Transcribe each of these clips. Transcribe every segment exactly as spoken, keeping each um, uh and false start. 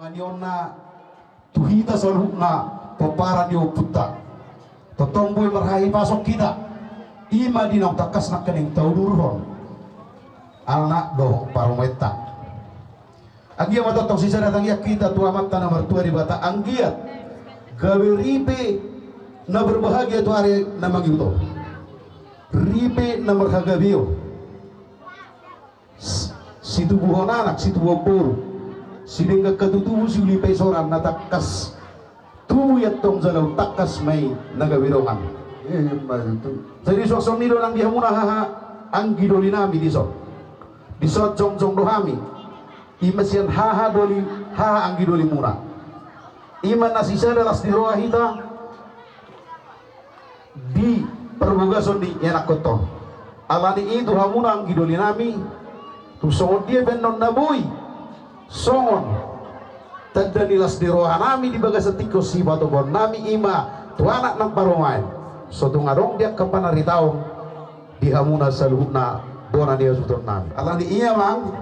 Nionna tu hita saluhutna pomparan ni ompunta. Tongtong boi marhahipason hita. I ma di naung tangkas nangkining taudurhon anak dohot parumaenta. Anggiat ma tongtong sisada tangiang hita tu Amanta na martua Debata, anggiat gabe ripe na berbahagia tu ari na mangihut on. Ripe na marhagabeon. S-, situbuhon anak, situbuhon boru, sidenggan hatutubu, siuli paisoran na tangkas tubu i antong jala umtangkas ma i na gabe dongan. Ima tutu. Jadi suang songon i do nang di hamuna haha anggi doli nami dison. Dison jongjong do hami. Ima sian haha doli, haha anggi doli muna. Ima na sisada las ni roha hita di parbagason ni ianakhonta on. Alani i tu hamuna anggi doli nami, tung songon dia pe annon na boi songon tanda ni las ni roha nami di bagasan tingki on sipatupaon nami ima tu anak nang parumaen. So tung adong di angka panaritaon di hamuna saluhutna bona ni hasuhuton nami. Alani i amang,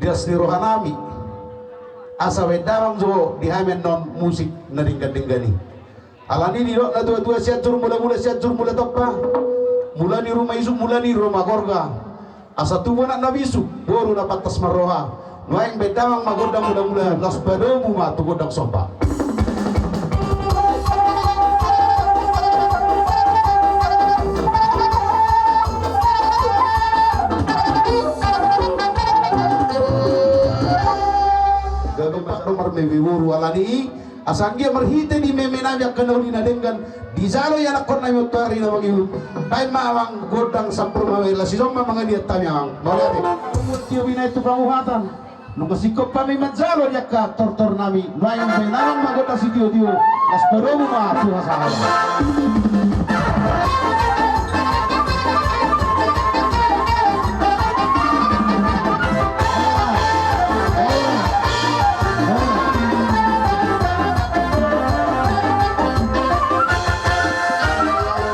di las ni roha nami, asa baen damang jo di hami annon musik na denggan-denggan i. Alani i didok na tua-tua, Sianjur Mula-mula, Sianjur Mula Tompa, mula ni ruma isuk, mula ni ruma gorga, asa tubu anak na bisuk, boru na pantas marroha. Nuaeng baen damang ma gondang mula-mula, laos padomu ma tu gondang somba. Gabe ma do marmeme boru. Alani i, asa anggiat marhite di meme nami angka na uli na denggan, dijalo ianakhon nami on tu ari na mangihut. Baen ma amang gondang sampur ma, laos dison ma mangaliat hami amang. Mauliate. Tio binaen tu panguhatan. Nunga singkop hami manjalo di angka tortor nami. Nuaeng baen damang ma gondang sitio-tio, laos padomu ma tu hasahatan.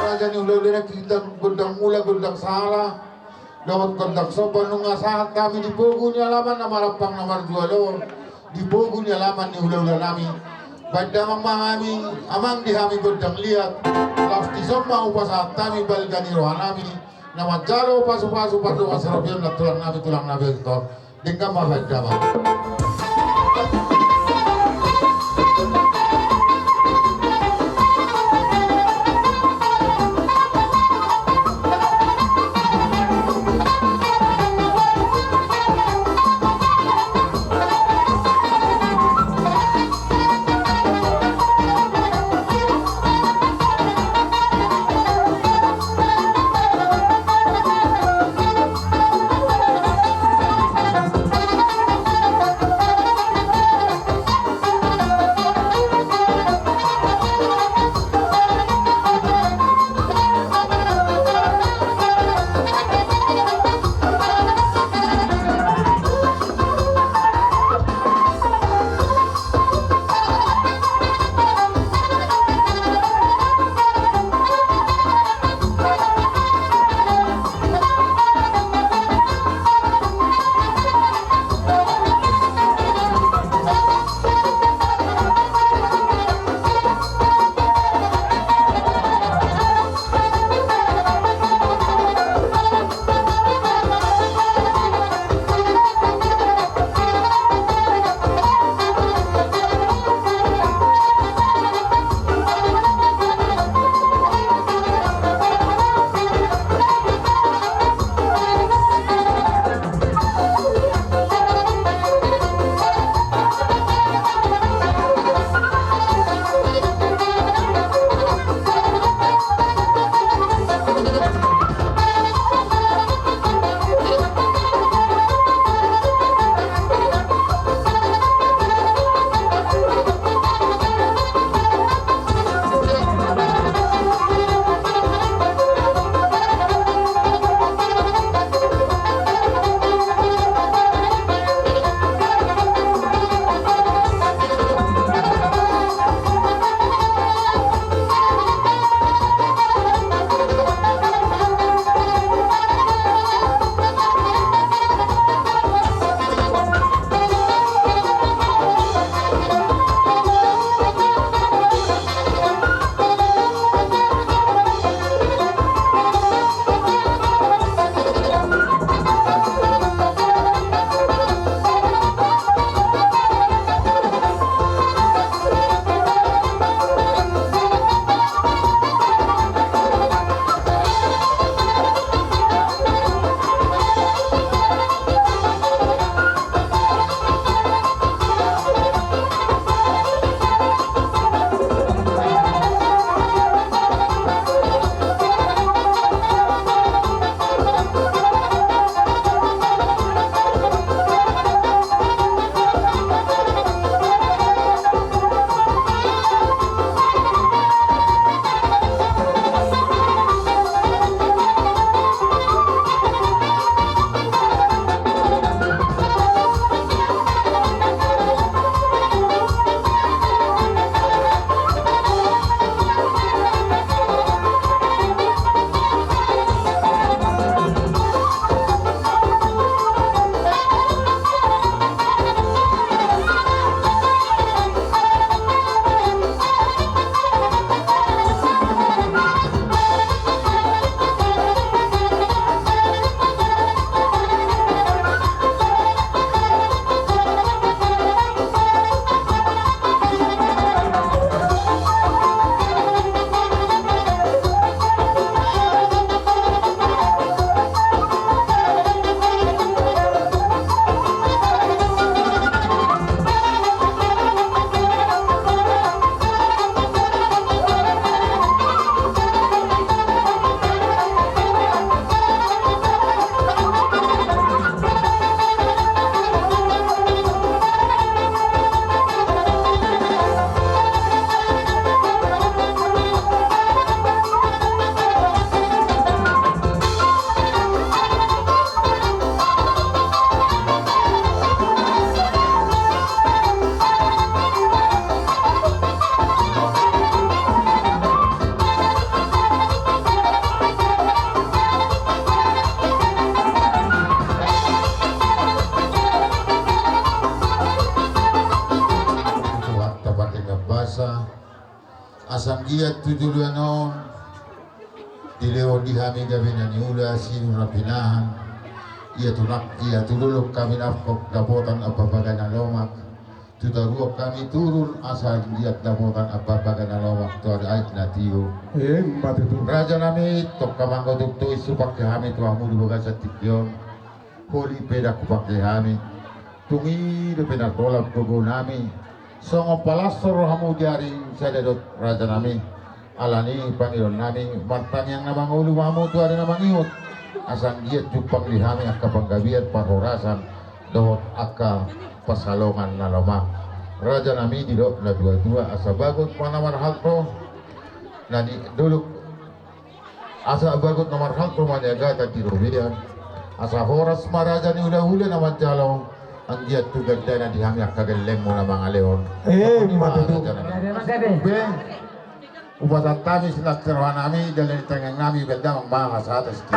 Raja ni hula-hula na kita gondang mula, gondang sala, dohot gondang somba nunga sahat hami di pogu ni alaman na marampang na marjual on, di pogu ni alaman ni hula-hula nami. Baen damang ma hami amang di hami gondang liat, laos dison ma hupasahat hami balga ni roha nami na manjalo pasu-pasu pardongan sarapion na tulang nami, tulang nami on. Denggan ma baen damang. Sanggiat tu joloan on, dilehon di hami gabe na niula, sinur na pinahan. Ia tu nang, ia tu dolok hami nangkok dapotan Ambabaga na lomak. Tu toruan hami turun asa anggiat dapotan Ambabaga na lomak tu ari aek na tio. Ima tutu. Raja nami, tongka manggotuk tu isupake hami tu hamu di bagasan tingki on. Holi pe dang hupangke hami. Tung i dope na tolap gogo nami. Songon palas rohamu di ari sada dot raja nami. Alani i pangidoan nami, martangiang na mangolu ma hamu tu ari na mangihut. Asa anggiat jumpang di hami angka panggabean parhorasan dohot angka pansalongan na lomak. Raja nami, didok na tua-tua, asa bagot ma na marhalto na ni dolok. Asa bagot na marhalto ma niagatan di robean. Asa horas ma raja ni hula-hula na manjalo, anggiat tu gandana di hami angka gellengmu na mangalehon. Ima tutu. Raja nami. Be, hupasahat hami silas ni roha nami, jala ni tangiang nami, bahen damang ma hata sititi.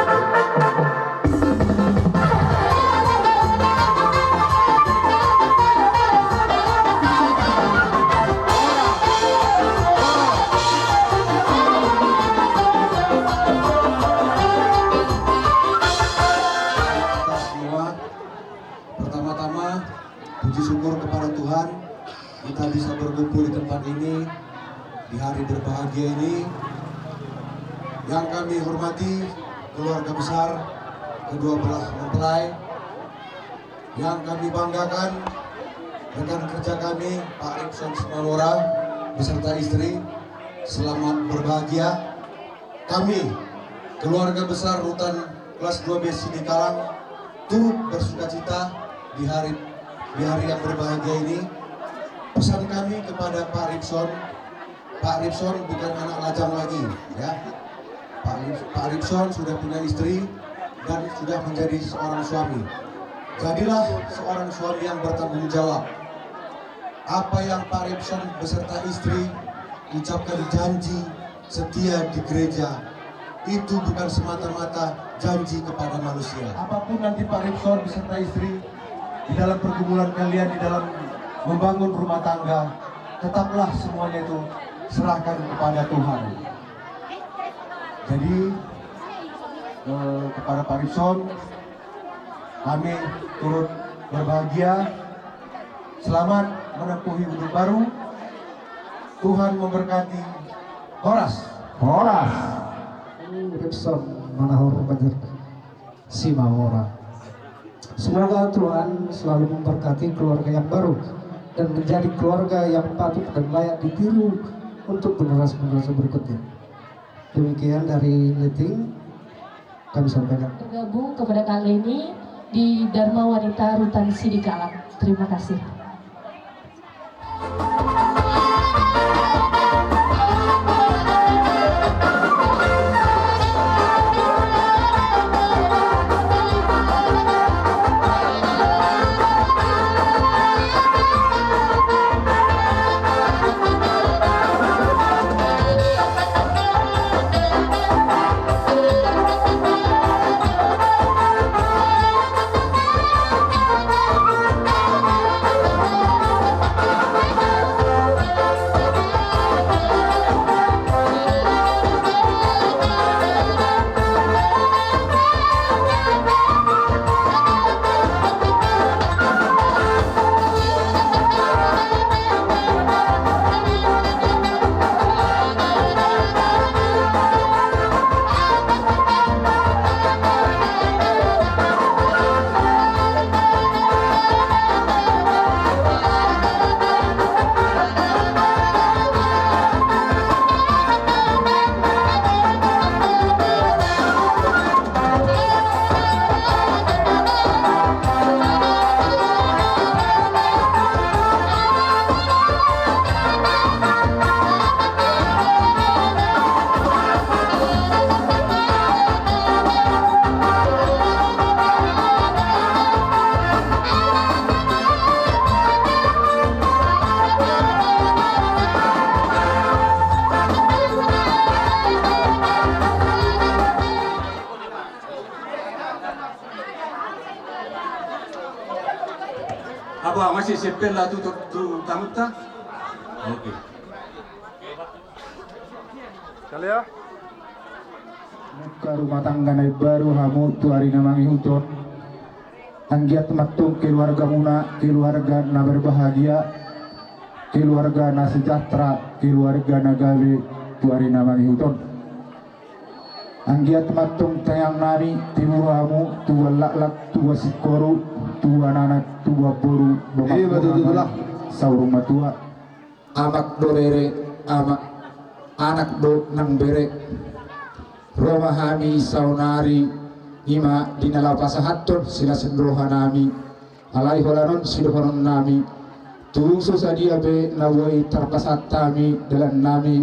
Pertama-tama, puji syukur kepada Tuhan, kita bisa berkumpul di tempat ini di hari berbahagia ini. Yang kami hormati keluarga besar kedua belah mempelai, yang kami banggakan rekan kerja kami, Pak Ripson Simahora beserta istri, selamat berbahagia. Kami, keluarga besar Rutan Kelas dua B Sidikalang, turut bersukacita di hari, di hari yang berbahagia ini. Pesan kami kepada Pak Ripson, Pak Ripson bukan anak lajang lagi, ya. Pak Rip-, Pak Ripson sudah punya istri dan sudah menjadi seorang suami. Jadilah seorang suami yang bertanggung jawab. Apa yang Pak Ripson beserta istri ucapkan janji setia di gereja, itu bukan semata-mata janji kepada manusia. Apapun nanti Pak Ripson beserta istri di dalam pergumulan kalian, di dalam membangun rumah tangga, tetaplah semuanya itu serahkan kepada Tuhan. Jadi, eh, kepada Pak Ripson, kami turut berbahagia. Selamat menempuh hidup baru. Tuhan memberkati. Horas. Horas. Ripson Manahor Banjar Simahora. Semoga Tuhan selalu memberkati keluarga yang baru dan menjadi keluarga yang patut dan layak ditiru untuk generasi-generasi berikutnya. Demikian dari Leting, kami sampaikan. Bergabung kepada kali ini di Dharma Wanita Rutan Sidikalang. Terima kasih. Apa masih sepel lah tu, tu, tu tamu ta? Oke. Kali ya. Buka rumah tangga na imbaru hamu tu ari na mangihut on. Anggiat ma antong keluargamuna keluarga na berbahagia, keluarga na sejahtera, keluarga na gabe tu ari na mangihut on. Anggiat ma antong tangiang nami, tibu hamu, tubuan laklak, tubuan singkoru, tubuan anak, tubuan boru, dongan, iya, betul, dongan, betul lah, saur matua. Amak do rere, amak, anak do nang bere. Ro ma hami saonari, i ma di na laho pasahathon silas ni roha nami. Alai holan on sidohonon nami, tung so sadia pe na boi tarpasahat hami dalan nami,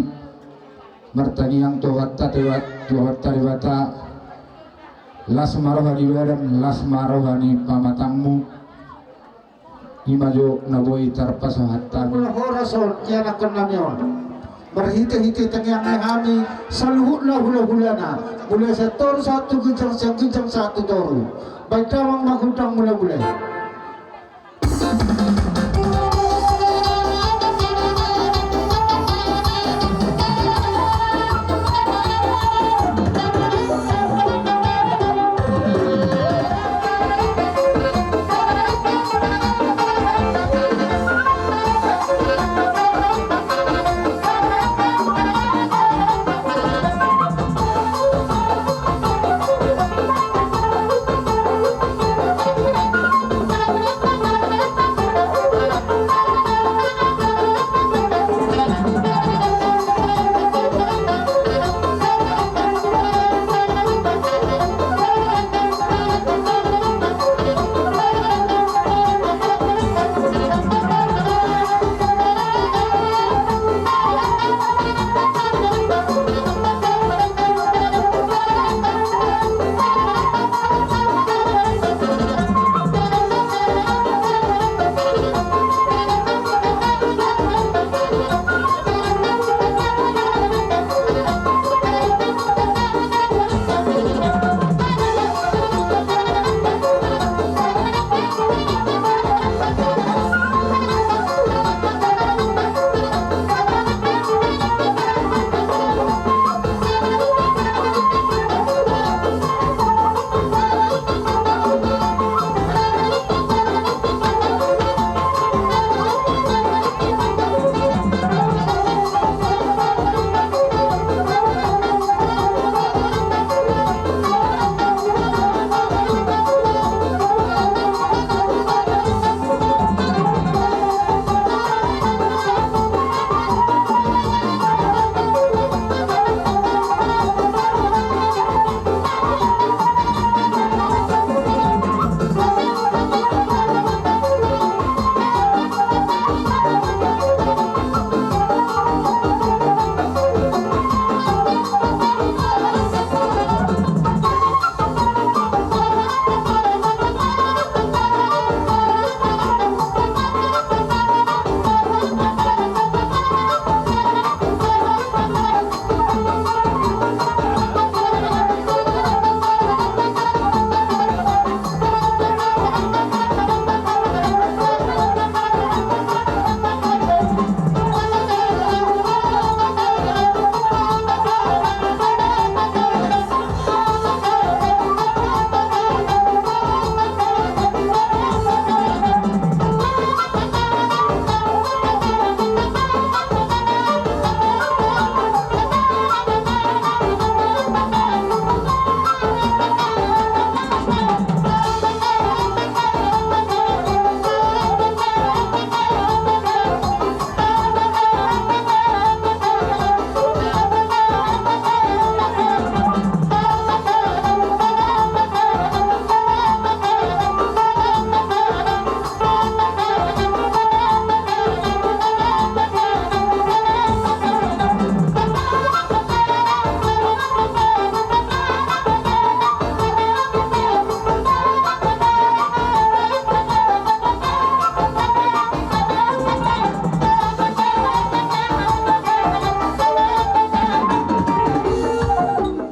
martangiang tu Amanta Deba-, tu Amanta Debata. Las ma roha ni badan, las ma roha ni pamatangmu. I ma jo na boi tarpasahat hami. Molo horas on ianakhon nami on, marhitehite tangiang ni hami saluhutna hulahulana, mulai sian toru sahat tu ginjang, sian ginjang sahat tu toru. Baen damang ma gondang mulamula i.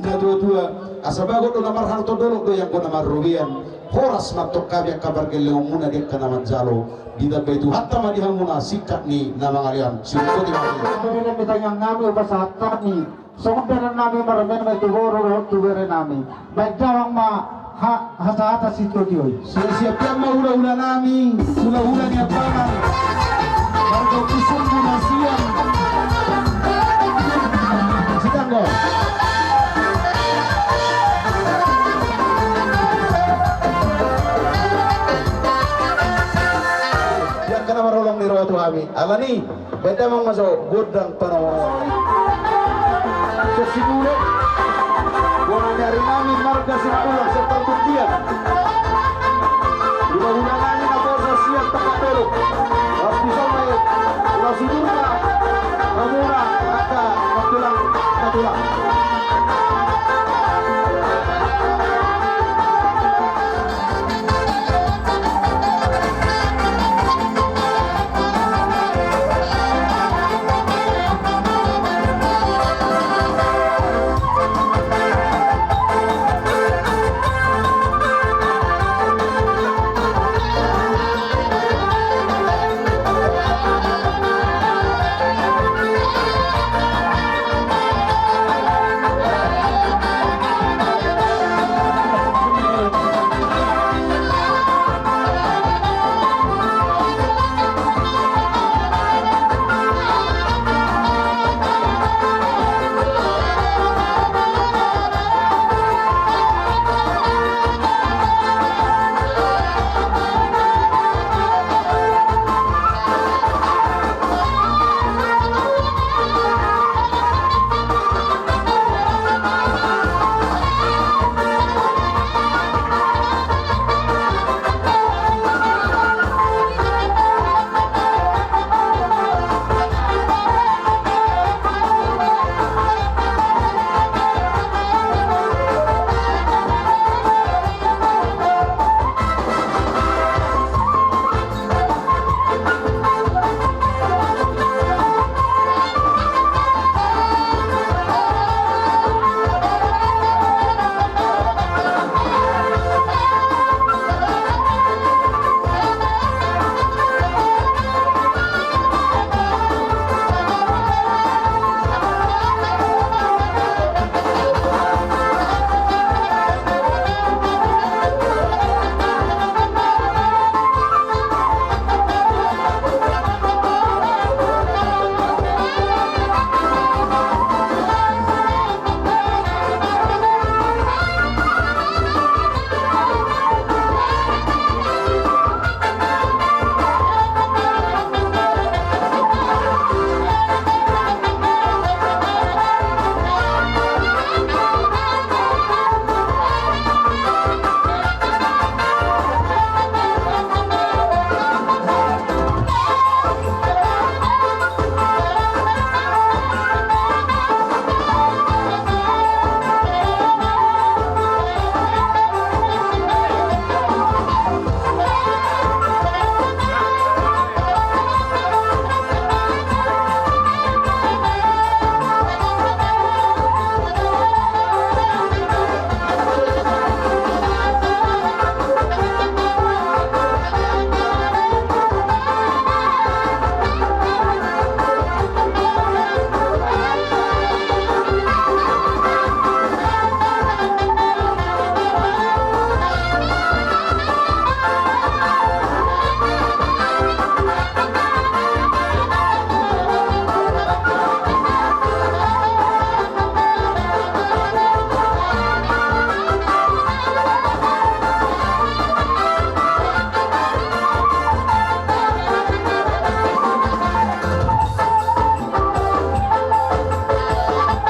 Na tuatua, asa bagot do na marhalto, dolok do ianggo na marrobean. Horas ma antong hami angka pargellengonmuna di angka na manjalo. Ditambai Tuhanta ma di hamuna singkat ni na mangalean. Singkoti ma hami. Pemilihan ni tangiang nami, hupasahat hami Songon dalan nami marmeme tu boru dohot tu bere nami. Baen damang ma ha-, hasahatan sitio i. Siap-siap ma hula-hula nami, hula-hula ni ambangan. Marga Pusumbu na sian Sitanggo. Dia kena marolong ni roha tu hami. Alani. Baen damang ma jo gondang panongonan. Sian Sibulo. Bona ni ari nami marga Simanullang sian Parbuktian. Hula-hula nami na boso sian Pangkatolu. Laos bisa ma i. Laos sudurna. Ramuna angka tulang, tulang.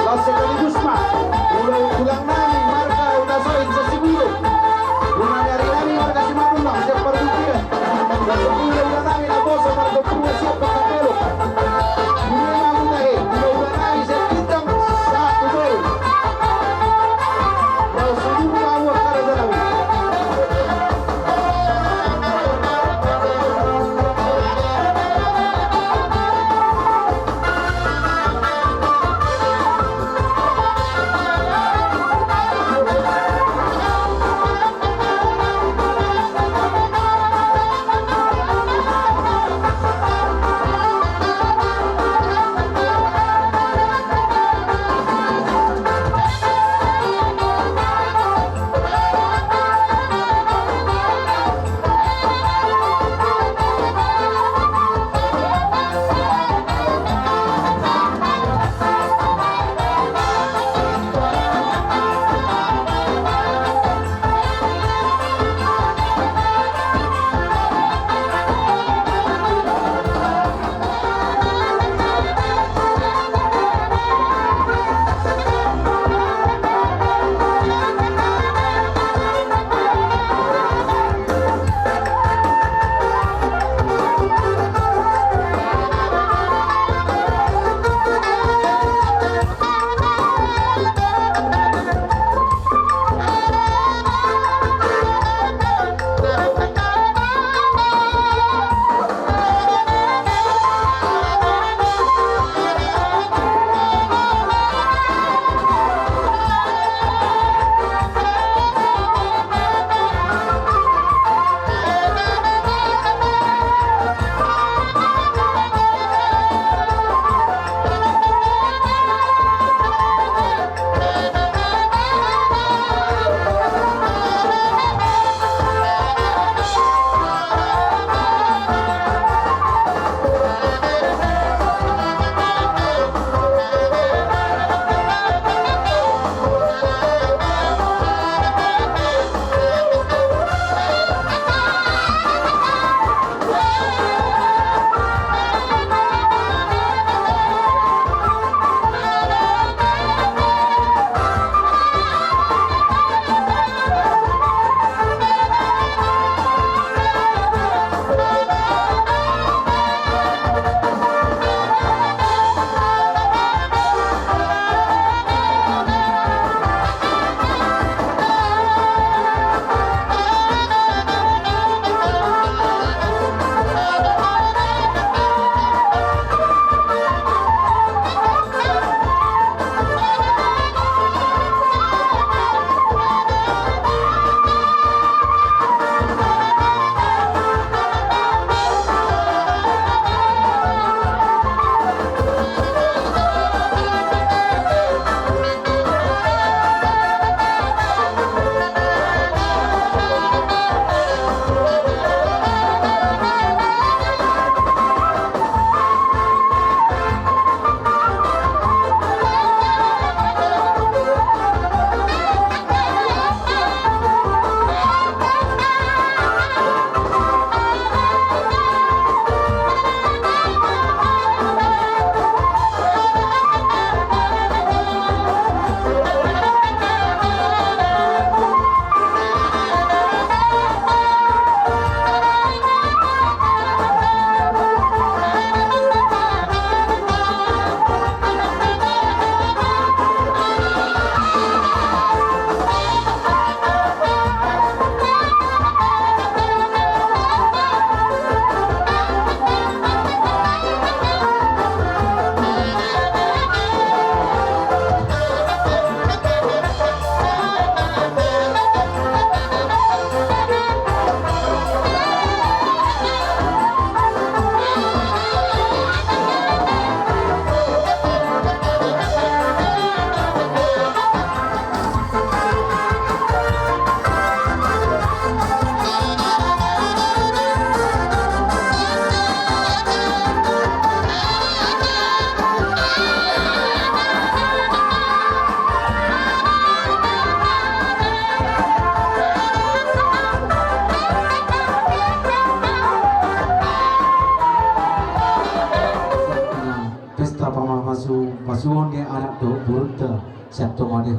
Laos sekaligus ma, hula-, tulang nami marga Udasoit Sasibulo. Bona ni ari nami marga Simanullang sian Parbuktian. Laos hula-hula nami na boso marga Purba sian Pangkatolu. Hula-hula nami, hula-hula nami sian Sitanggo sahat tu Toru. Laos sudurna hamu angka raja nami.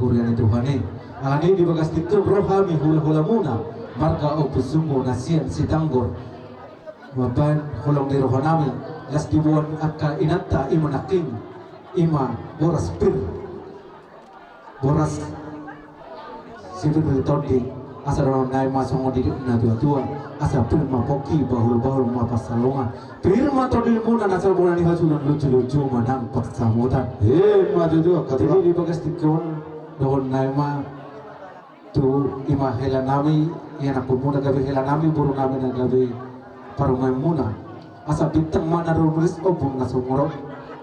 Huria ni Tuhan i. Alani i di bagas tingki on ro hami hulahulamuna marga Ompu Sunggu na sian Sitanggor. Mambahen holong ni rohanami, laos diboan angka inanta i ma nangkin, i ma boras pir. Boras sipir ni tondi, asa dohonon nami ma songon didok na tuatua, asa pir ma pongki, bahulbahul ma pansalongan. Pir ma tondimuna na so bona ni hasuhuton, lujuluju ma nang pansamotan. Emma tutu. Jadi di bagas tingki on dohonon nami ma tu i ma helanami, ianakhonmuna gabe helanami, borunami na gabe parumaenmuna. Asa bintang ma na rumiris, ombun na sumorop,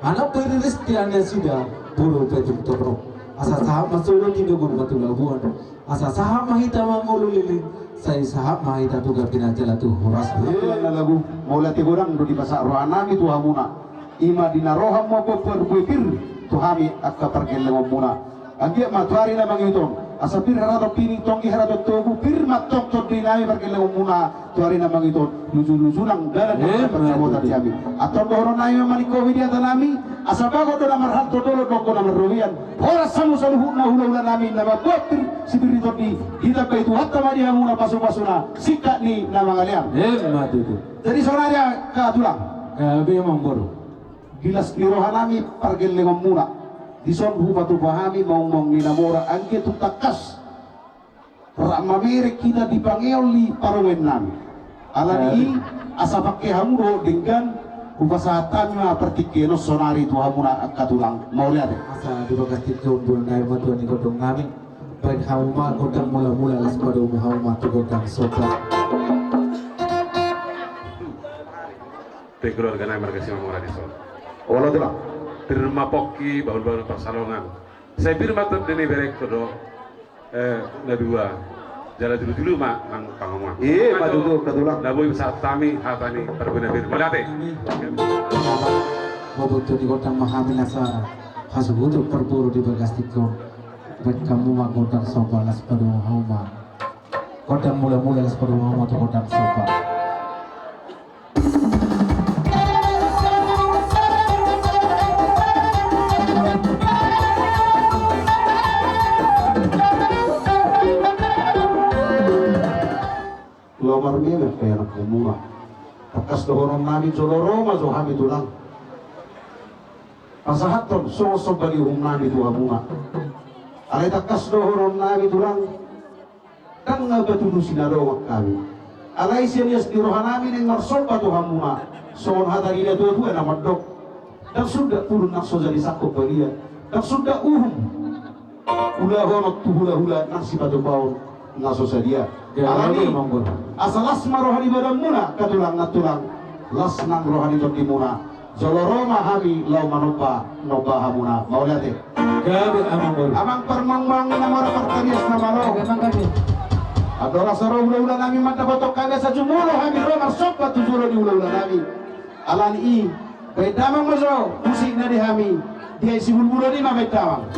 anak pe riris, tiar ni nasida boru pe tung torop. Asa sahat ma solu di dogu batu labuan. Asa sahat ma hita mangolu lilin, sai sahat ma hita tu gambina jala tu horas. Emma tutu. Mauliate godang do dipasahat rohanami tu hamuna. I ma di na ro hamu mamboan parbue pir tu hami angka pargellengonmuna. Anggiat ma tu ari na mangihut on, asa pir haraton pining, tonggi haraton togu, pir ma tong tondinami pargellengonmuna tu ari na mangihut on, lujuluju nang dalan ni pansamotan di hami. Antong dohononnami ma maningkohi di hatanami, asa bagot do na marhalto, dolok do na marrobean. Horas hamu saluhutna hulahulanami na mamboan pir sipir ni tondi, ditambai Tuhanta ma di hamu na pasupasuna singkat ni na mangalean. Emma tutu. Jadi saonari angka tulang, gabe amangboru, di las ni rohanami pargellengonmuna, dison hupatupa hami maungmaung ni na mora, anggiat tung tangkas rap mamereng hita di pangeon ni parumaennami. Alani i, asa pangke hamu dohot denggan, hupasahat hami ma partingkian on saonari tu hamuna angka tulang. Mauliate. Asa di bagas tingki on, boan nami ma tu gondongnami. Baen hamu ma gondang mulamula, laos padomu hamu ma tu gondang somba. Pe keluarga nami marga Simamora dison. Olo tulang. Pir ma pongki, bahulbahul pansalongan. Sai pir ma tondi ni berengku dohot, eh, na dua. Jala julu-julu ma nang pangomoan. Emma tutu, angka tulang. Na boi pasahat hami hata ni parbue na pir. Mauliate. Boboto ni gondang ma hami na sahasuhuton parboru di bagas tingki on. Baen hamu ma gondang somba, laos padomu hamu ma. Gondang mulamula, laos padomu hamu ma tu gondang somba. Laho marmeme pe ianakhonmuna. Tangkas dohononnami, jolo ro ma jo hami tulang. Pasahathon songon somba ni uhumnami tu hamuna. Alai tangkas dohononnami tulang, ndang na patulusi na dongan hami. Alai sian ias ni rohanami naeng marsomba tu hamuna. Songon hata ni na tuatua na mandok: Ndang sundat pudun nang so jadi sangkot badia. Ndang sundat uhum ulahonon tu hulahula nang sipatupaon na so sadia. Alani i, asa las ma roha ni badanmuna, angka tulang nang tulang, las nang roha ni tondimuna. Jolo ro ma hami laho manomba, nomba hamuna. Mauliate. Gabe amangboru. Amang parmaungmaung, na mora partarias na malo. Andorang so ro hulahulanami mandapothon hami, asa jumolo hami ro marsomba tu jolo ni hulahulanami. Alani i, baen damang ma jo musik na di hami. Di ai sibulbulon i ma baen damang.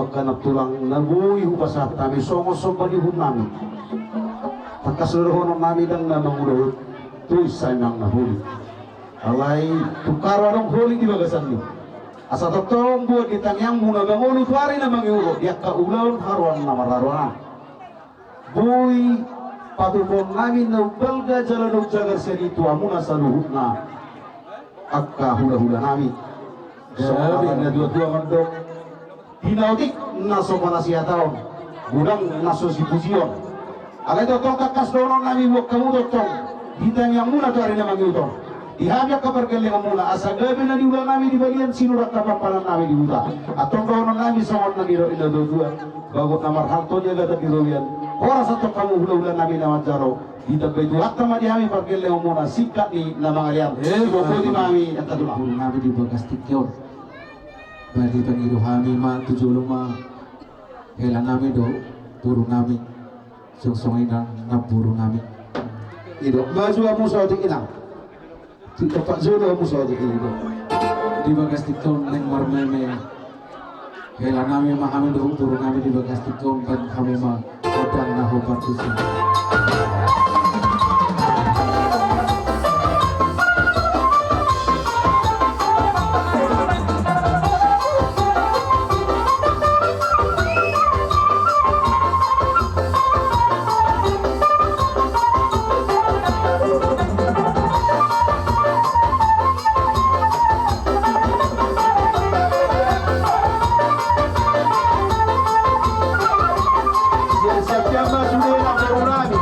Angka na tulang na boi hupasahat hami songon somba ni uhum nami. Tangkas do dohonon nami ndang na mangulahon, tu insa i ma na holi. Alai tung haru adong holi di bagasan ni. Asa tongtong buat di tangiangmuna mangolu tu ari na mangihut on di angka ulaon haroan na marharoan. Boi patupaon nami na umbalga jala na umjagar sian i tu hamuna saluhutna angka hulahula nami. Songon na tuatua mandok. Di na otik na so panasihataon, godang na so sipujion. Alai tongtong tangkas dohonon nami buat hamu tongtong di tangiangmuna tu ari na mangihut on. Di hami angka pargellengonmuna asa gabe na niula nami di balian, sinur angka pampanan nami di huta. Antong dohonon nami songon na nidok ni na tuatua. Bagot na marhalto di agatan di robean. Horas antong hamu hulahula nami na manjalo. Ditambai Tuhanta ma di hami pargellengonmuna singkat ni na mangalean. Botima hami angka tulang. Boru nami di bagas tingki on. Baen di tangiang hami ma tu jolo ma. Hela nami do boru nami. Songon i nang namboru nami. I do, maju hamu saotik inang. Singkat jolo hamu saotik i do. Di bagas tingki on naeng marmeme. Hela nami ma hami dohot boru nami di bagas tingki on, baen hamu ma gondang na hombar tusi. Siap-siap ma sude namboru nami.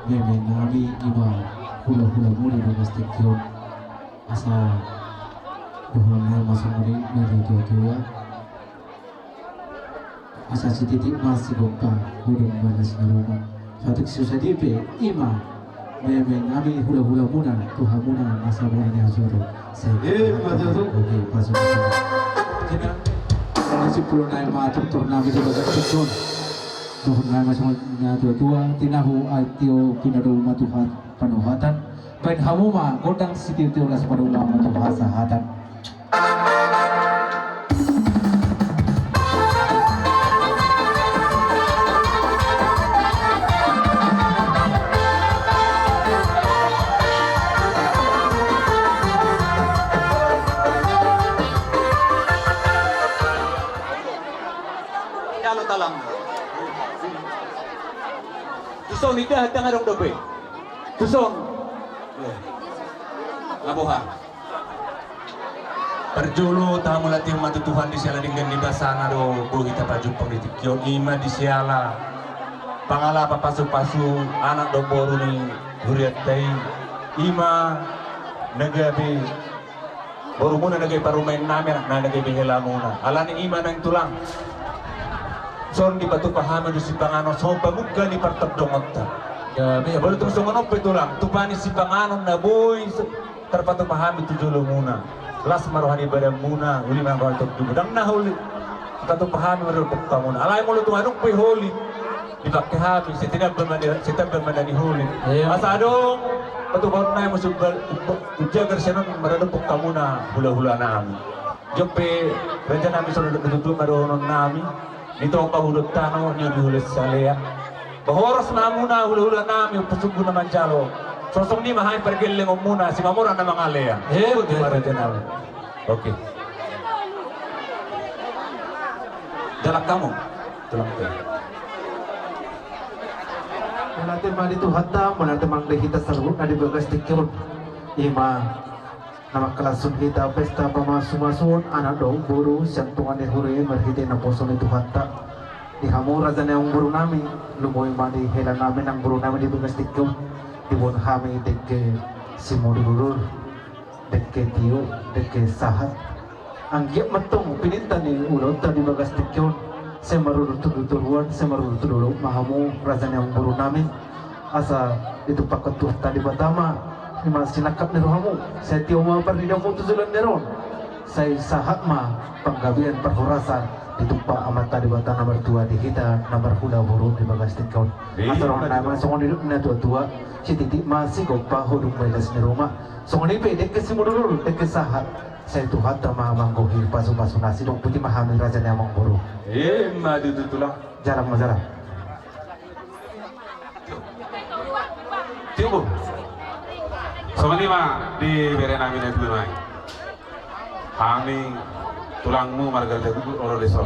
Meme nami ima hula-hula muna di bagas tingki on. Asa dohonon nai ma songon i na tuatua. Asa sititi ma sigompa hudung bagas na ruma. Sahat tu susa dipe ima meme nami hula-hula muna tu hamuna masa bola ni hasoro. Sai. Eh, masa tu. Oke, pasu pasu. Kena. Nasi pulo nai ma tutur nami di bagas tingki on. Dohonon nai ma songon na tuatua, tinahu aek tio pinadou ma tu panuhatan. Baen hamu ma gondang sitiotio las padou ma tu hasahatan. Jalo talam. Tuson, ida hata ngadong dope. Tuson. Aboha. Parjolo tahamauliate ma tu Tuhan di siala denggan ni basana do boi hita pajumpang di tingki on, ima di siala pangalaho pasupasu anak dohot boru ni hurianta i, ima na gabe borumuna na gabe parumaen nami, anakna na gabe helamuna. Alani i ma nang tulang. Songon dipatupa hami do sipanganon songon pamungka ni partondongonta. Gabe. Molo tung songon on pe tulang, tupa ni sipanganon na boi tarpatupa hami tu jolomuna. Las ma roha ni badanmuna, uli ma roha ni tondimuna. Ndang na holi. Tatupa hami ma do pungkamuna. Alai molo tung adong pe holi. Dipake hami, sai tinambaman, sai tinambaman ni holi. Iya. Asa adong patupahon nai ma sumbal, umbo, umbo, jagar sian on maradophon hamuna hula-hula nami. Jop pe raja nami songon na tutu ma dohonon nami. Nitopa hudon tano, niomi hula salean. Ba horas ma hamuna hula-hula nami, pasunggu na manjalo. Songon i ma hami pargellengonmuna, Simamora na mangalean. Iya, betul. Raja nami. Oke. Jalan kamu. Jalan kamu. Mauliate ma di Tuhanta, mauliate ma di hita saluhutna di bagas tingki on. Ima na mangkalashon hita pesta pamasumasuon anak dohot boru sian tonga ni huria marhite naposo ni Tuhanta. Di hamu raja ni amangboru nami, lumobi ma di hela nami nang boru nami di bagas tingki on. Diboan hami dengke simudurudur. Dengke tio, dengke sahat. Anggiat ma antong pininta ni ulaonta di bagas tingki on, sai marudur tu toruan, sai marudur tu dolok ma hamu raja ni amangboru nami. Asa ditumpakkon Tuhanta Debata ma ima sinangkap ni rohamu, sai tio ma parnidaanmu tu joloan ni ari on. Sai sahat ma panggabean parhorasan ditumpak Amanta Debata na martua di hita na marhula boru di bagas tingki on. Asa dohonon nai ma songon nidok ni na tuatua, sititi ma sigompa hudung bagas ni ruma. Songon i pe dengke simudurudur, dengke sahat. Sai Tuhanta ma manggohi pasupasu na sidung puti ma hami raja ni amangboru. Ima tutu tulang. Jalan ma jalan. Tio. Songon i ma di bere nami na tuatua i. Hami tulangmu marga Raja Gugur olo dison.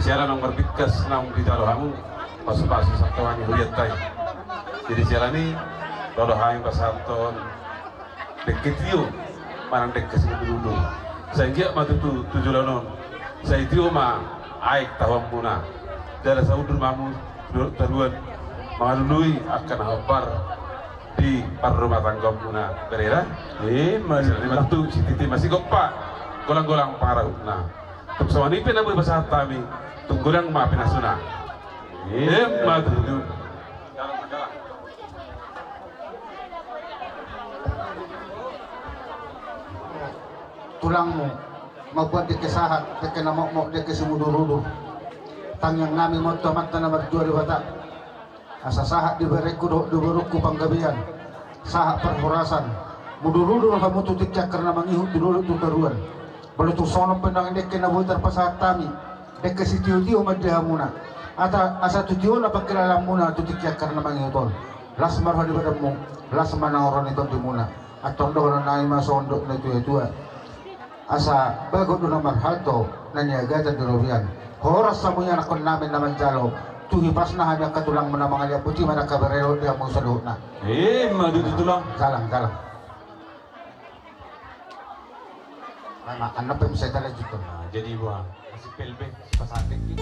Siala naung marbingkas naung dijalo hamu pasupasu sian tonga ni hurianta i. Jadi siala ni i ro do hami pasahathon dengke tio manang dengke simudurudur. Sai anggiat ma tutu tu joloan on sai tio ma aek tahuanmuna. Jala sai undur ma hamu tu toruan mangalului angka na hombar di parrumatanggaonmuna, bere da? Ima. Siala ni i ma tutu, sititi ma sigompa, golang-golang pangarahutna. Tung songon i pe na boi pasahat hami, tung godang ma pinasuna. Ima tutu. Tulangmu mambuat dengke sahat, dengke na mokmok, dengke simudurudur. Tangiang nami ma on tu Amanta na martua Debata. Asa sahat di berengku dohot di borungku panggabean, sahat parhorasan, mudurudur hamu tu tingki angka na mangihut tu dolok tu toruan. Molo tung songon on pe nang dengke na boi tarpasahat hami, dengke sitiotio ma di hamuna. Asa, asa tu tiona pangkilalaanmuna tu tingki angka na mangihut on. Las ma roha ni badanmu, las ma na ro ni tondimuna. Antong dohonon nami ma songon dok ni na tuatua. Asa bagot do na marhalto na niagatan di robean. Horas hamu ianakhon nami na manjalo. Tu hipasna hami angka tulangmu na mangalean, boti ma na kabarelo di hamu saluhutna. Ima tutu tulang. Jalang, jalang. Nah, makan apa yang bisa kita lanjutkan? Nah, jadi buah masih P L B, sipasahat i.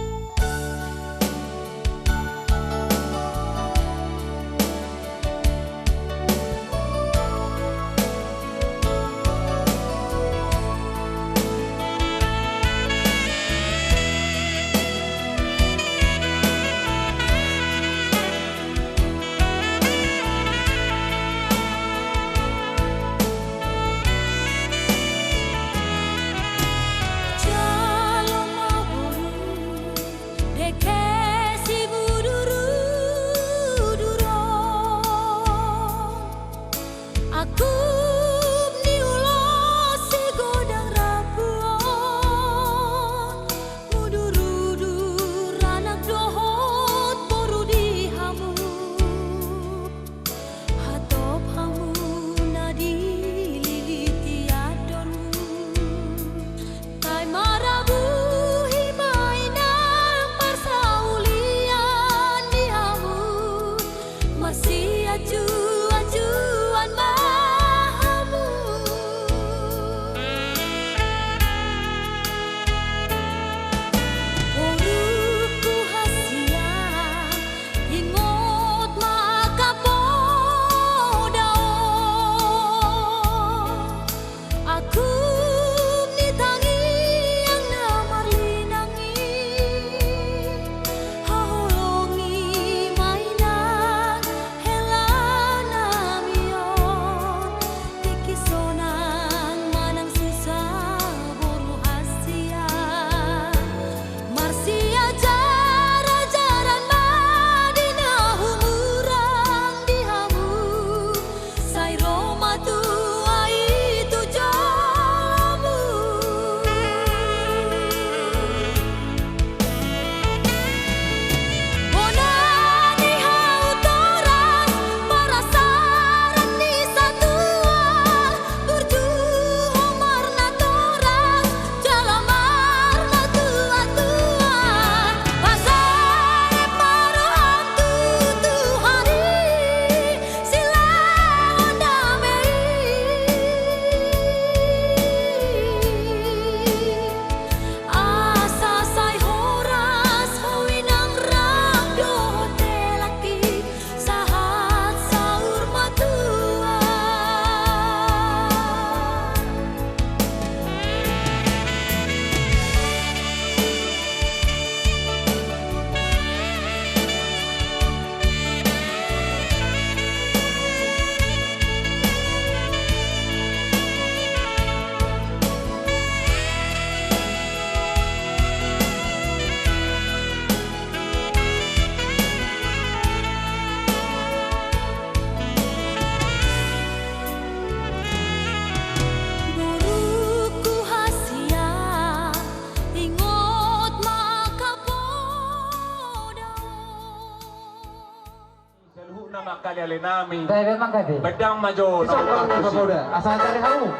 Angka ale-ale nami. Baik, memang kade. Pedang majo. Bisa kau pagoda. Asal dari hamu.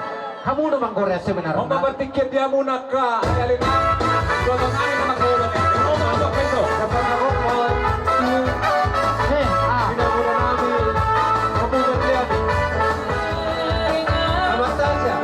Hamu do manggorean sebenarna. Mauliate ma di hamuna angka ale-ale nami. Dohot nami na manggorean. Mauliate ma di hamuna. Dapat na kau. Eh, ah. Di hamuna nami. Kamu berlian. Amat saja.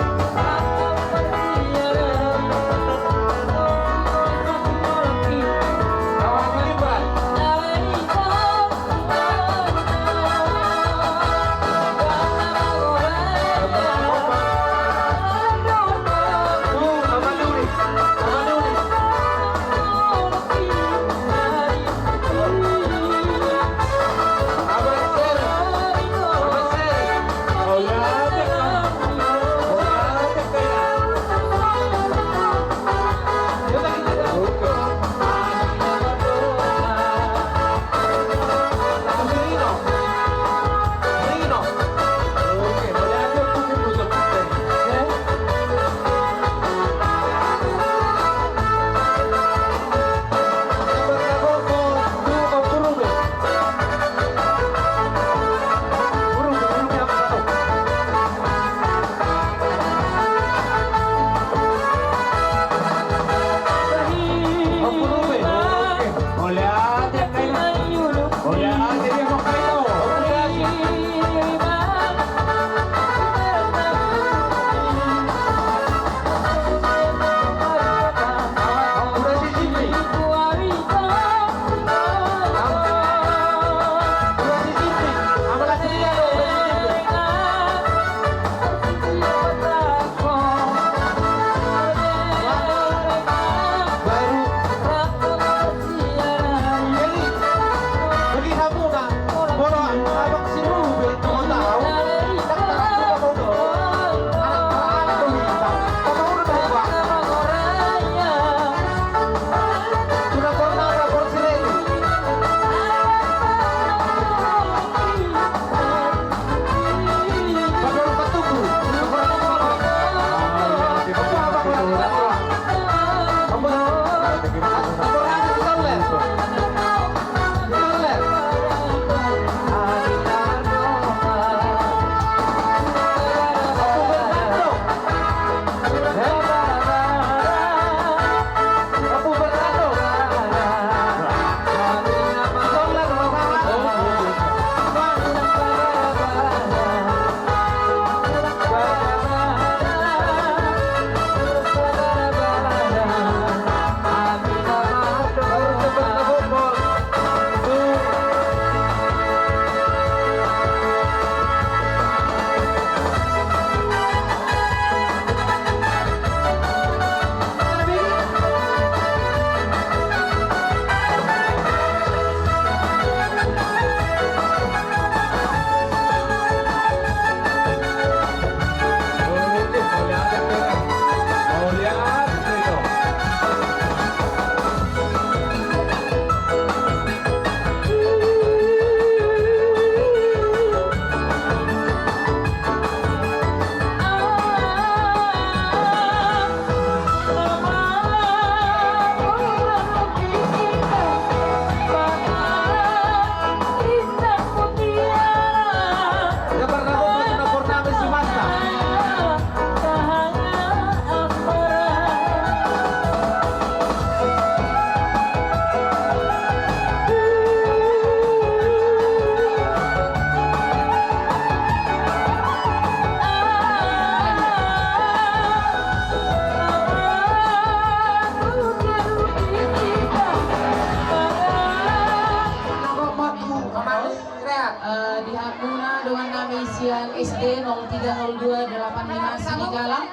Eh, di hamuna dongan nami sian S D nol tiga nol dua delapan lima Sidikalang.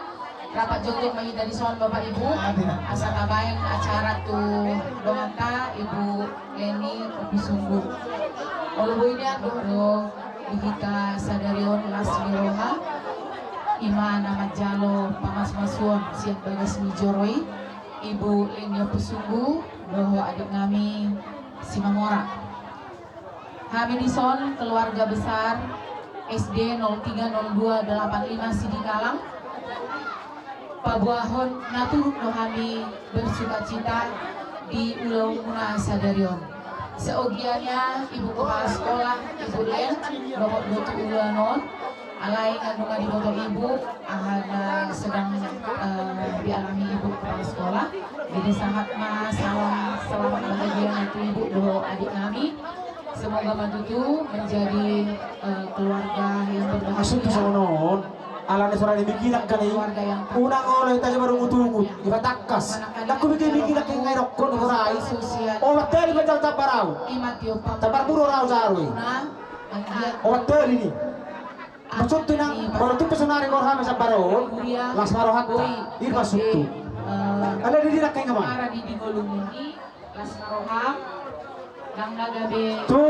Rapat jongjong ma hita dison Bapak Ibu. Asa tabaen acara tu donganta Ibu Leni Opisunggu. Molo boi nian do di hita sadari on las ni roha, ima na manjalo pamasumasuon sian bagas ni joro i, Ibu Leni Opisunggu dohot adik nami Simamora. Hami dison keluarga besar S D nol tiga nol dua delapan lima Sidikalang, paboahon na turut do hami bersukacita di ulaonmuna sadari on. Seogianya ibu kepala sekolah, ibu Len, dohot do tu ulanon, alai nunga diboto ibu, aha na sedang, eh, dialami ibu kepala sekolah. Jadi sahat ma salam selamat bahagia na tu ibu dohot adik nami. Semoga ma tutu menjadi, eh, keluarga yang berbahagia. Maksudku songon on. Alana sora ni mikinak kan i. Unang olo i taja baru mutungut. Iba takkas. Nakku mikir mikinak i ngai rokko ni borai. Obat tadi baca cabarau. Cabar buru rau sarui. Obat tadi ni. Maksudku nang, kalau tu pesonari kor hame cabarau. Las ma rohanta. Irma suktu. Ada di dinak kain kemana? Las ma roham. Nang na gabe tu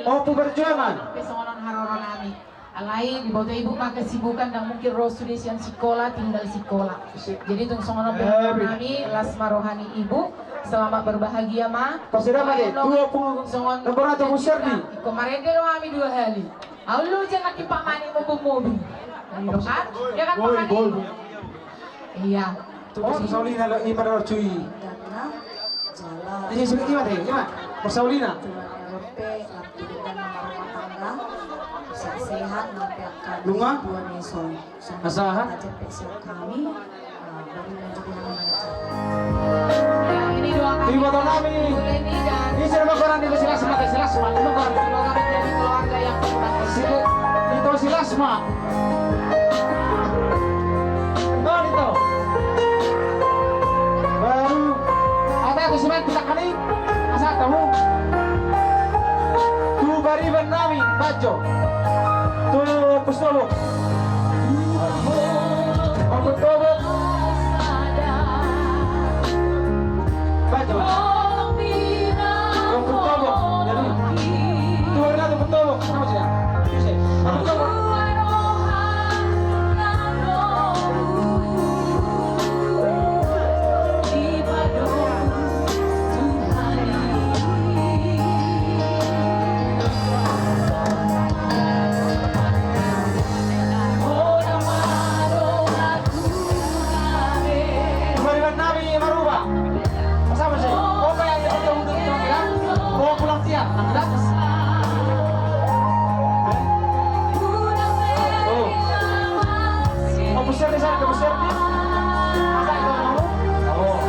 Ompu Perjuangan. Pe songon on haroro nami. Alai diboto ibu ma kesibukan, ndang mungkin ro sude sian sikola, tinggal sikola. Jadi tung songon on pe haroro nami, las ma roha ni ibu, selamat berbahagia ma. Pasida ma de, tu Ompu songon Ompu Serdi. Iko marende do hami dua hali. Alu jangan dipamani mobil-mobil. Iya kan? Iya. Oh, Saulina lo ima do cui. Karena jala. Ini sudah ima deh, ima. Saulina. Tuhan R P, lampu dan rumah tangga. Bisa sehat, nanti akan lunga. Dua meso. Asahan. Aja pesiap kami. Iboto nami. Ise ma goarna, ito si Lasma, ito si Lasma. Ito si Lasma. Ito, ito. Baru. Ada tu siman kita kali. Asa tahu. Tu bariban nami, Bajo. Tu Pustobo. Ompu Tobo. Bajo. Ompu Tobo. Jadi, tu hari nanti Ompu Tobo. Kenapa sih, ya? Bisa. Ompu Tobo. Pariban nami Maruba. Masa, masa. Oh, kayak gitu, gitu, gitu, gitu, ya. Oh, pulang siang. Nah, udah. Oh. Oh, besar di sana, besar di. Masa itu, oh. Oh.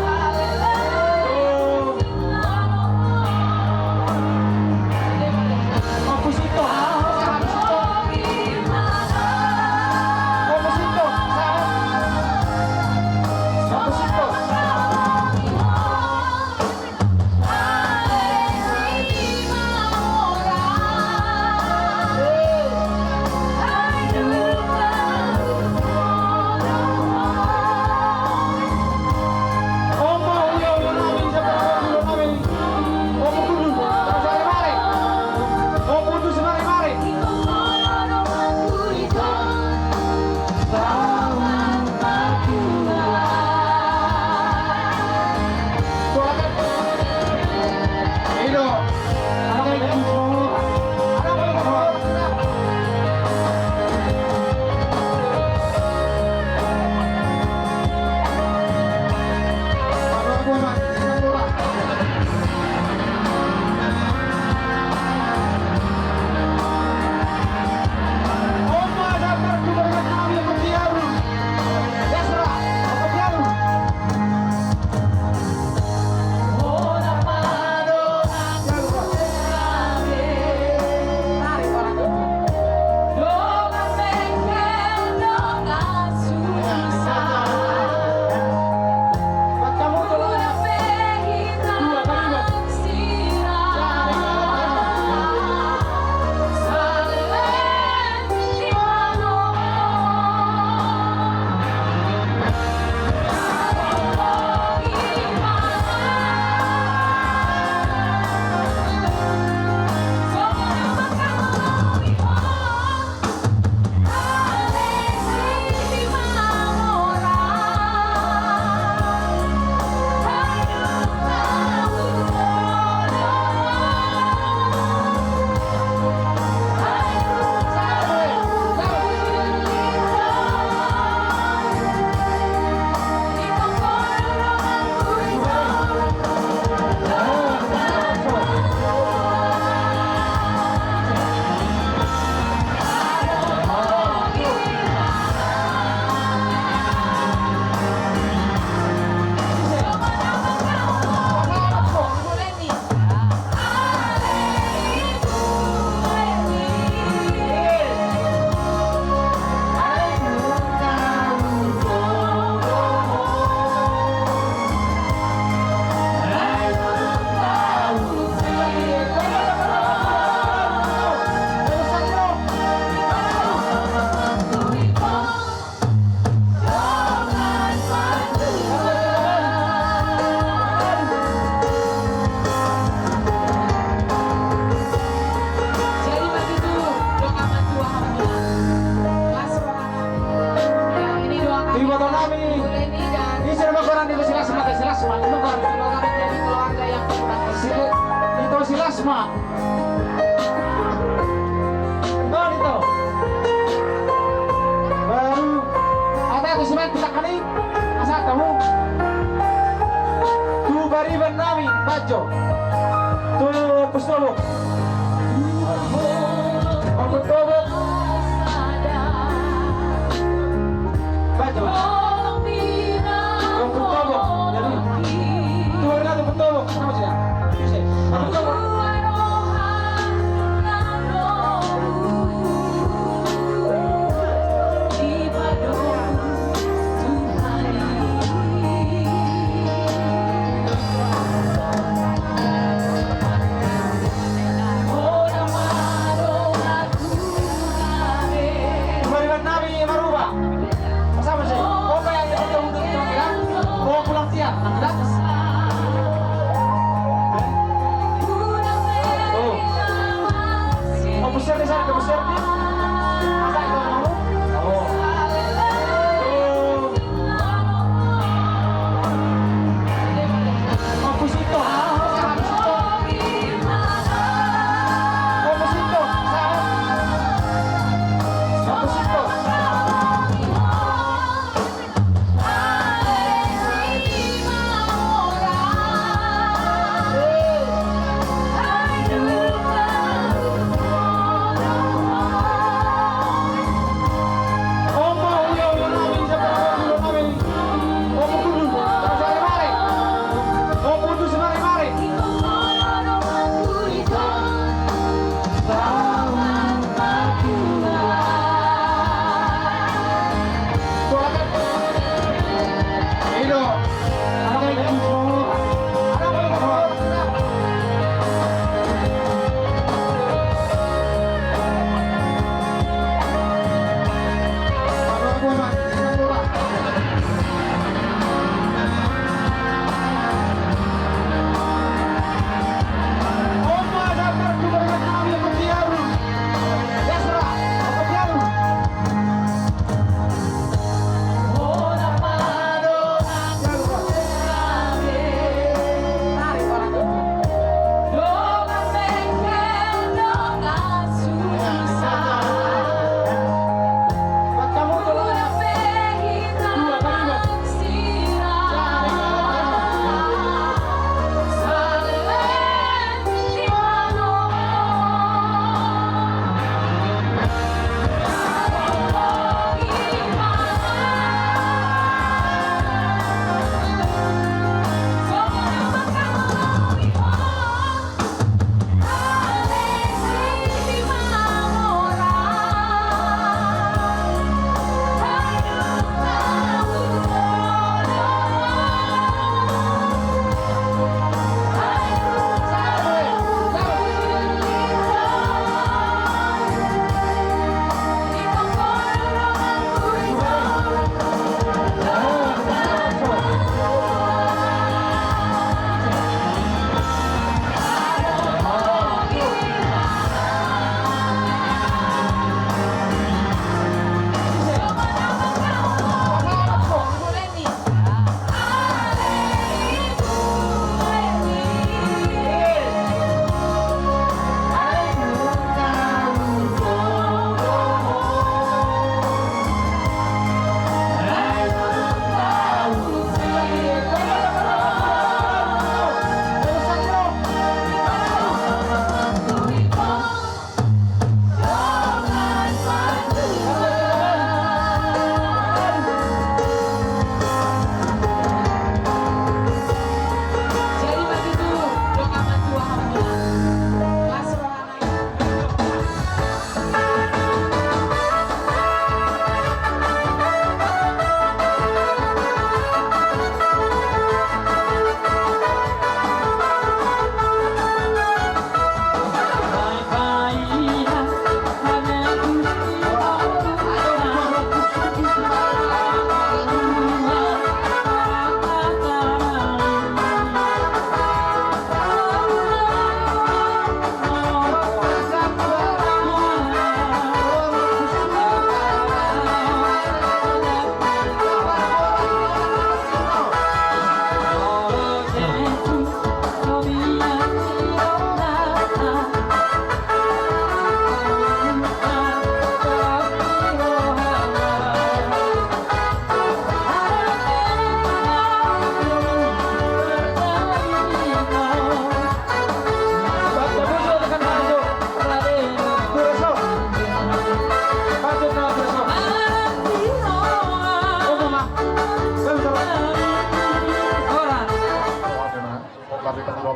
Baru, ata tu siman kita kali, asa tahu. Tu bariban nami, bajo. Tu Ompung Tobok. Ompung Tobok. Bajo. Ompung Tobok. Jadi, tu warga tu Ompung Tobok. Sama saja. Ompung Tobok.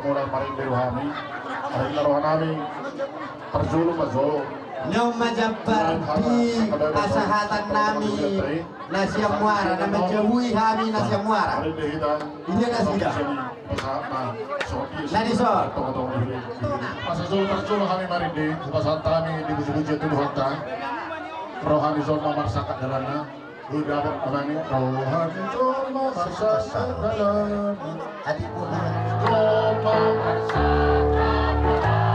Mula marende rohami, marende rohanami. Parjolo ma jo. Naung majambar di pasahatannami na sian Muara, na manjabui hami na sian Muara. Marende hita. Idia nasida. Na dison. Parjolo, parjolo hami marende, pasahat hami di puji-pujian tu Tuhanta. Roha ni jolma marsangkap dalanna. Udah, Bang, Bang, ini. Roha ni jolma marsangkap dalanna. Adi, Bang. Jolma marsangkap dalanna.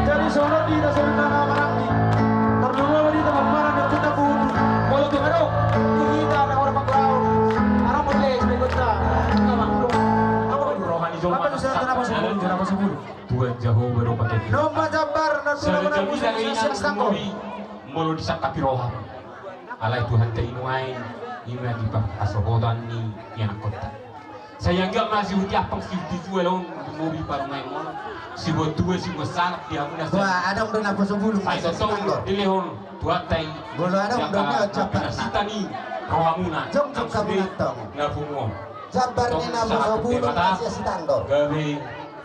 Jadi songon i do songon i, na maranggi. Tardulu ma di tengah marang, di tengah bulu. Molo tu adong di hita na orang panggaul. Arang boleh sebagai kota. Apa tu roha ni jolma? Apa tu sehat, kenapa sepuluh? Kenapa sepuluh? Tuhan Jahowa do patok. Naung majambar na tulang na pusi. Molo disangkapi roha. Alai Tuhanta i nuaeng, i ma di parhasohotan ni ianakkonta. Sai anggiat ma sihuti ampang sihuti jual on, dumobi parumaen on. Sibuat tua sibuat sangap di hamuna. Wah, adong do naposo bulung. Sai tongtong dilehon Tuhanta i. Molo adong do na jambar. Sita ni rohamuna. Jong jong hamuna tong. Na pungu on. Jambar ni naposo bulung na sian Sitandor. Gabe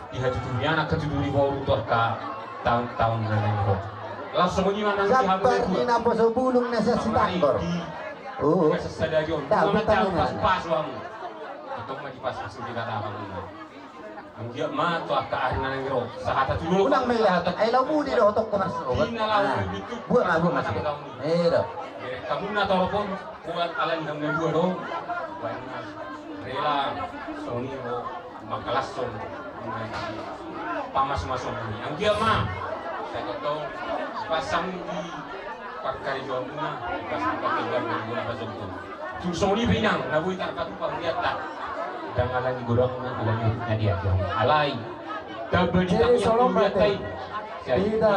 di hatutu ni anak, hatutu ni boru tu angka taon-taon na naeng ro. Laos songon i ma nang di hamu. Jambar ni naposo bulung na sian Sitandor. Di sadari on. Tau, tau, tau. Pasu-pasu hamu. Tong ma dipasupasu di kata hamu. Anggiat ma tu angka ari na naeng ro. Sahata tu lo. Unang melihat. Ai lau budi do tong ko mas. Buat ma, buat ma. Ero. Hamuna torop on. Buat ala ni hamuna dua do. Rela. Songon i ro. Mangkalashon pamasumasuon ni anggia ma. Sai tongtong pasang di pangkarejoanmuna, pasang pangkarejoanmuna pasongkon. Tung songon i pe inang na boi tarpatupa hurianta. Ndang ala ni godangna, ala ni hutna dia dia. Alai tamba di tangiang hurianta i. Ida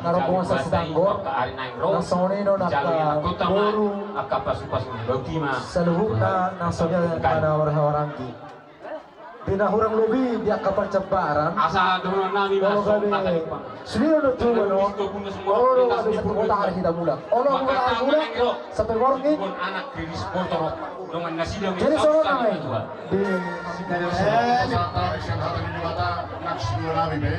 na rombongan Sasitanggo. Ari naeng ro na songon i do na angka boru. Angka pasupasu ni bauti ma. Saluhutna na songon i pada warga-waranggi. Di na hurang lobi di angka parjambaran. Asa dohonon nami ma songon i. Sude do tuan on. Olo do abis satu kota hari hita mulak. Olo mulak mulak sampai morning. Jadi songon nami. Di sini. Sian hata ni Debata nang sian nami be.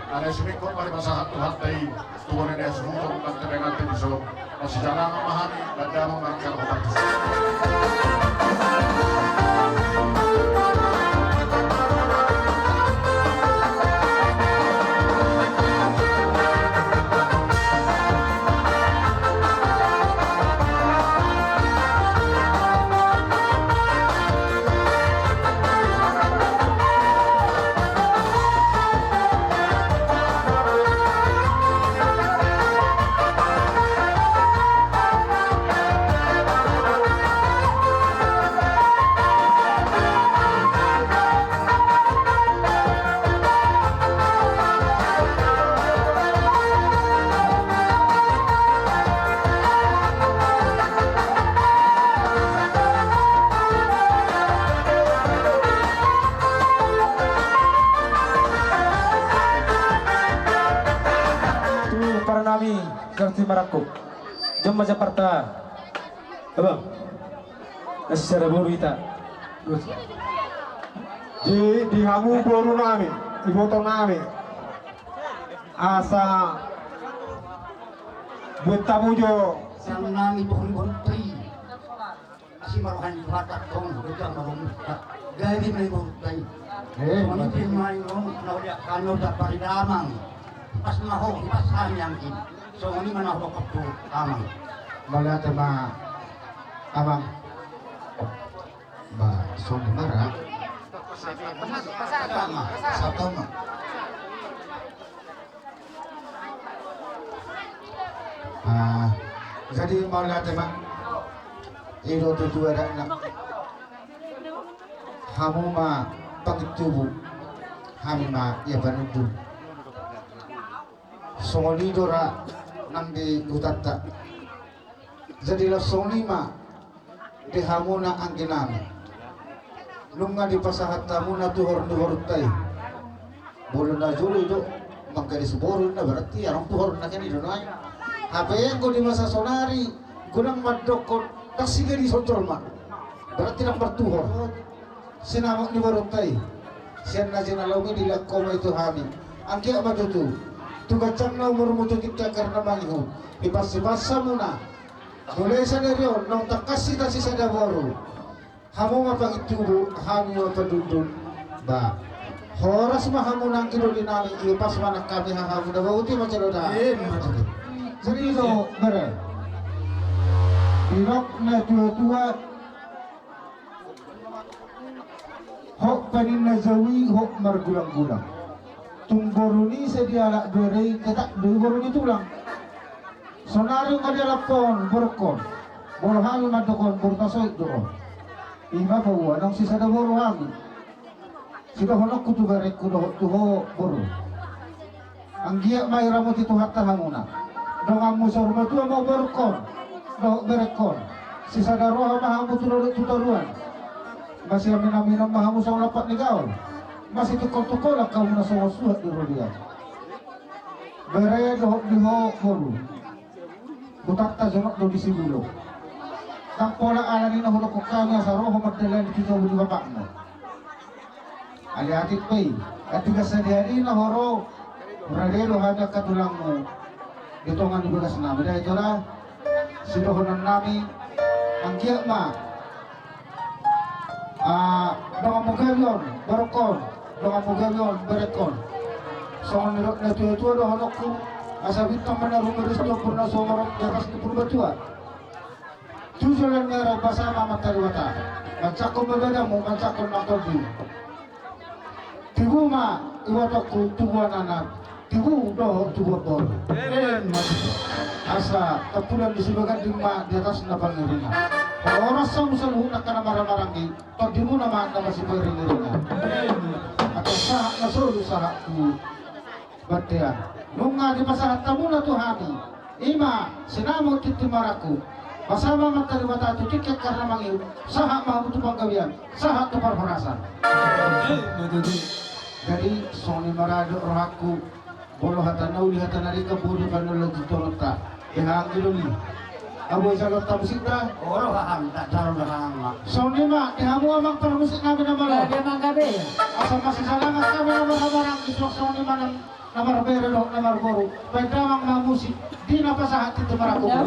Ada sumingkop mari pasahat Tuhanta i. Tuhan ini asuhuton tante dengan tedison. Masih jangan mahani dan damang marka. Aku. Jom ma Jakarta. Abang. Asa sada boru hita. Di, di hamu boru nami, iboto nami. Asa buat tamu jo. Sang nami bohon bontri. Asi ma roha ni Tuhanta tong, beta ma romuhta. Gabe ma i boruta i. Eh, songon i pe ma i romuhta na uli angka na uda paridamang. Pas ma ho, pas hami anggi. Songon i ma na hudok tu amang. Mauliate ma amang. Ba, songon i ma ra. Sapa ma? Sapa ma? Ah, jadi mauliate ma. I do tutu adatna. Hamu ma pangintubu, hami ma ia panundu. Songon i do ra nang di hutanta. Jadi laos songon i ma di hamuna anggi nami. Nunga dipasahat hamuna tuhor ni borunta i. Molo na jolo i do manggadis boru ninna, berarti adong tuhorna kan i do nuaeng. Hape anggo di masa sonari godang mandokkon ndang sigadison jolma. Berarti ndang martuhor. Sinamot ni borunta i. Sian na jinalumi dilehon ho ma i tu hami. Anggiat ma tutu tu ganjangna umurmu tu tingki angka na mangihut, dipansipans hamuna. Mulai sadari on naung tangkas hita sisada boru. Hamu ma pangintubu, hami ma pandundun. Ba, horas ma hamu nangkin doli nami, ipas ma nang hami hahamu na bauti ma jalo da. Jadi do bere, didok na tuatua. Hot paninna jawi, hot margulanggulang. Tung boru ni sadia halak bere i, tetap do i boru ni tulang. Sonari nunga dialaphon borungkon. Molo hami mandok on, boru tasoit do on. Ima paboa naung sisada boru hami. Sidohononku tu berengku dohot tu ho boru. Anggiat ma iramoti Tuhanta hamuna. Donganmu saur matua ma borungkon dohot berengkon. Sisada roha ma hamu tu dolok tu toruan. Masiaminaminan ma hamu songon lampak ni gaol. Masitungkoltungkolan hamuna songon suhat di robean. Bere dohot di ho boru. Hutanta jonok do di Sibulo. Ndang pola alani na hudokkon hami asa ro ho mandalani tu jabu ni bapakmu. Alai atik pe i, andika sadihari na ho ro, rade do hami angka tulangmu di tonga ni bagas nami. Dai ito da, sidohonon nami, anggiat ma Ah, donganmu gabe on borungkon, donganmu gabe on berengkon. Songon nidok na tuatua dohononku, asa bintang ma na rumiris di ombun na sumorop di atas ni Purbatua. Tu joloan ni ari on basa ma amanta Debata manjangkon ma badanmu, manjangkon nang tondinmu. Tibu ma ibotongku, tubuan anak, tibu dohot tubuan boru. Asa tampulan ni Sibaganding ma di atasna pangiringan. Horas hamu saluhutna angka na marhahamaranggi, tondimuna ma na masipangiringiringan. Atas sahat na solu sahat tu bontean. Nunga dipasahat hamuna tu hami. Ima sinamot tintin marangkup. Basa ma amanta Debata tu tingki angka na mangihut, sahat ma hamu tu panggabean, sahat tu parhorasan. Jadi songon i ma ra dok rohangku. Molo hata na uli, hata na denggan, boi do panulang tu toronta. Di hahang i do ni. Abo i jalo ta musik da. Olo hahang, tak jalo da hahang ma. Songon i ma di hamu amang parmusik nami na malo. Asa masisalangan hami na marhahamaranggi, songon i ma nang na marbere dohot na marboru, baen damang ma musik di na pasahat tintin marangkup.